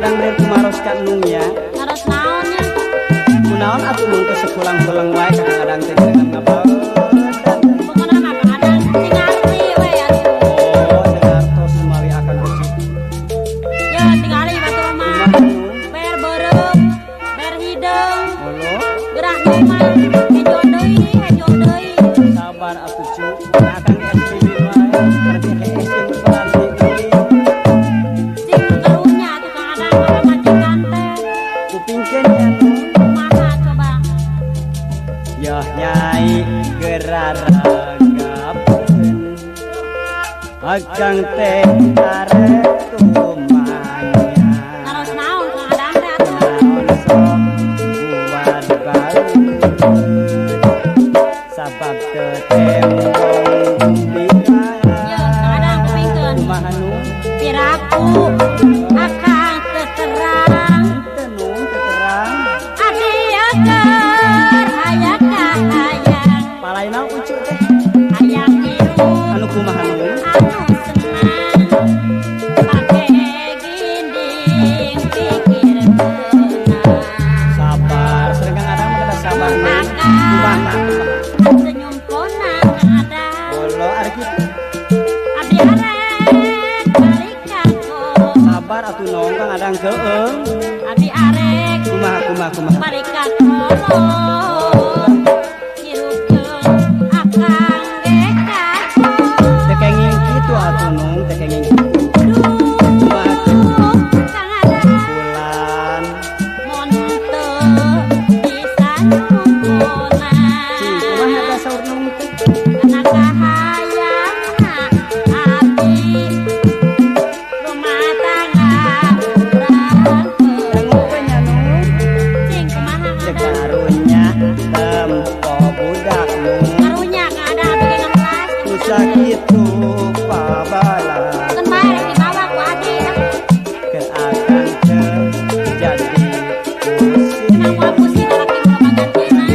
Adang bade tumaros ka Nung ya. Naros naon nya? Kunaon atuh Nung teh sekulang-kuleng wae Kang Adang teh dengan ngabal. Pokona mah Kang Adang teu ngarti we atuh. Oh, teu ngartos mawi akang kecil. Ya tingali batur mah. Ber beureum, ber hideung. Halo. Gerah mah hejo deui, hejo deui. Sabar atuh cu. Akang ge SPB wae. Berarti hees berarti deui. Cing karunya atuh Kang Adang ka pamajikan teh. Kupingkeun nya Nung. Kumaha coba? Yoh nyai geraragapeun. Akang teh arek tumanya. Naros naon Kang Adang teh atuh? Naon sok buat baeud. Sabab teu tembong bima. Ye Kang Adang kupingkeun. Kumaha Nung? Piraku akang teu terang. Teu Nung teu terang. Abdi keur aya kahayang. Palaina ucu teh. Hayang hirup Anu kumaha Nung? anu senang. Pake ginding pikir tenang. Sabar, sering Kang Adang mah kedah sabar Nung. Kumaha kumaha? Senyum kona Kang Adang. Bolo ari kitu. Abdi arek balik ka kolot. Sabar atuh Nong Kang Adang keueung. Abdi arek Kumaha kumaha kumaha? balik ka kolot. Hirupkeun akang ge kakolot. Teu kenging kitu atuh Nung, teu kenging kitu. Kumaha tuh? Duh, Kang Adang. Bulan Mun teu bisa nyungkunan. Cing kumaha tah saur Nung teh? Kana kahayangna abdi rumah tangga urang Dangu we nya Nung. Cing kumaha Cek Kang Adang? karunya tempo budak Nung. Karunya Kang Adang abdi ge ngelas Ku sakitu pabala. Keun bae rek dibawa ku adi ah. Keur akang teu jadi pusing. Emang moal pusing lalaki mah pagantina.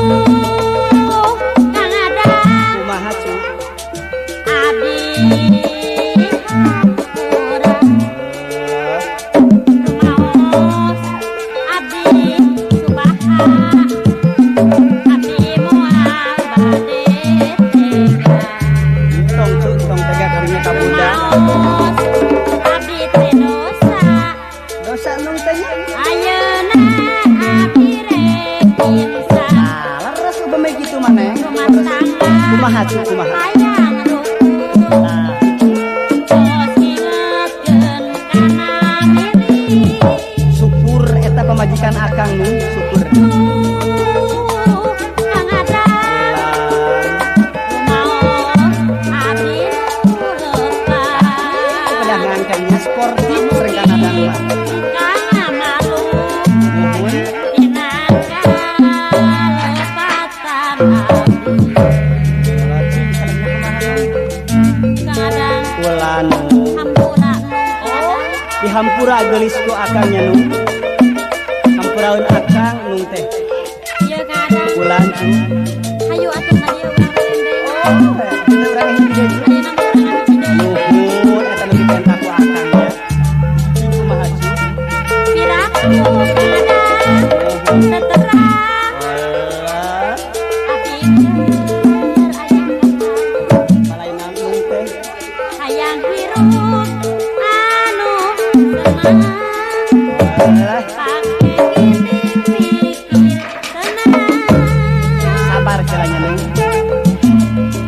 Duh, Kang Adang. Kumaha cu? Abdi hampura rumaos abdi subaha abdi moal bade tega Tong cu, tong tega karunya ka budak. rumaos abdi teh dosa Dosa Nung teh nya. ayeuna abdi rek insaf Nah, leres upami kitu maneh. rumah tangga Kumaha cu, kumaha? hayang rukun Nah, tos ingetkeun kana milik. Syukur eta pamajikan akang Nung, syukur. Duh, Kang Adang Bulan rumaos abdi nu lepas. Pedangan kayaknya sportif sering Kang Adang mah. Kana malu Nuhun. dina kalepatan abdi. Kalau cing salahna kumaha Nung? Kang Adang Kula Nung. hampura Nung Kang Adang. Dihampura geulis ku akangnya Nung. Hampuraeun akang Nung teh. Ieu Kang Adang. Bulan cu. Hayu atuh ka dieu urang deui. Oh, bener urang hiji deui cu. Ayeuna mah urang hiji deui. Nuhun eta nu dipenta ku akang nya. Cing kumaha cu? Piraku Kang Adang Nuhun. teu terang. Alah, Abdi keur aya kahayang. Palaina Nung teh. Hayang hirup anu senang. Alah, Pake ginding pikir tenang. sabar cenah Nung.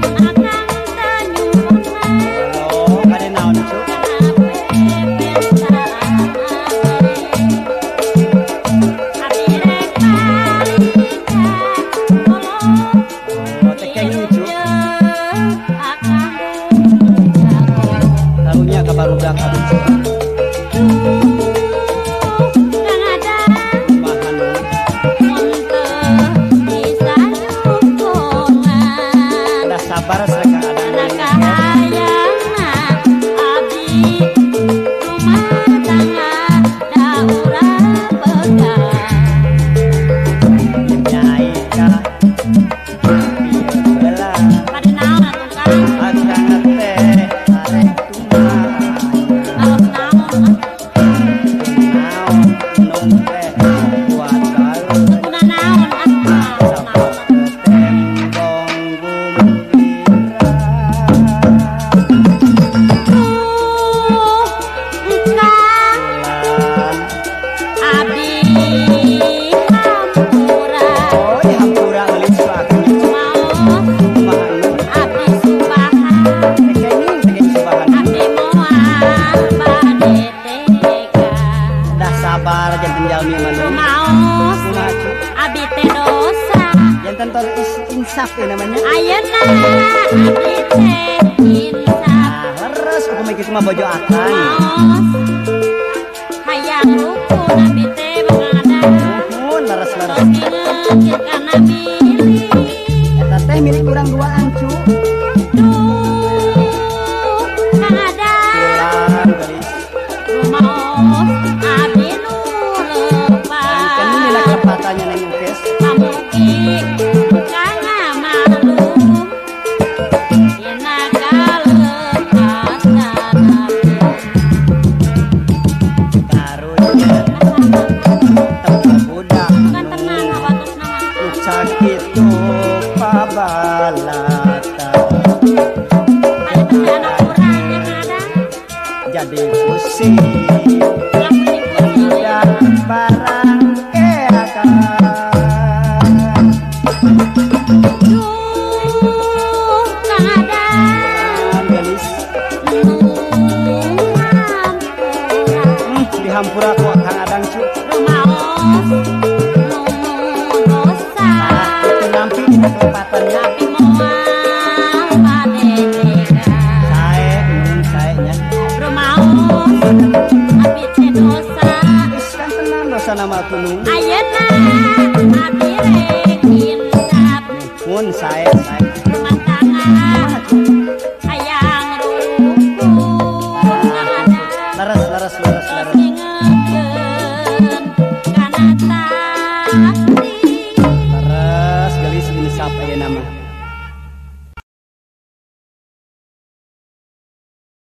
Mun akang teu nyungkonan. Oh, bade naon cu? Kana pepentaan abdi. Abdi rek balik ka kolot. Oh, teh kenging cu. Hirup jeung akang duka. Karunya ka barudak atuh cu. Duh, Kang Adang. Kumaha Nung? Mun teu bisa nyungkonan. Kedah sabar sering Kang Adang Kana Nung. kahayangna abdi rumah tangga da urang pegang. Nyai ka pieu heula. Bade naon atuh Kang? Akang Insaf ya namanya. Ayeuna abdi teh insaf. Nah, leres upami kitu mah bojo akang. Maos hayang rukun abdi teh Kang Adang. Nuhun leres-leres. Tos nginget kana milik. Eta teh milik urang duaan cu. Duh Kang Adang. Pulang geulis. Rumaos abdi nu Engkeun dina lepat. kelepatannya Neng Ukes. Pamugi kang maklum dina kalepatan abdi. Karunya teu budak Bukan tenang hawatosna mah. Nu sakitu pabalata. Ari teh anak urang nya Kang Adang. Jadi pusing. Ulah pusing-pusing. Budak barang keakan. Duh Kang Adang. Gelis. Nu hampura. Dihampura ku Kang Adang cu. Rumaos nu dosa. Nah, itu nampi dina kelepatannya. Tapi moal bade tega. Sae, nung sae nya. Rumaos abdi teh dosa. Geus kan tenang dosa nama atuh nung. Ayeuna abdi rek insaf. Mun sae sae. Rumah tangga hayang rukun Kang Adang. Leres leres leres Tos leres. ngingetkeun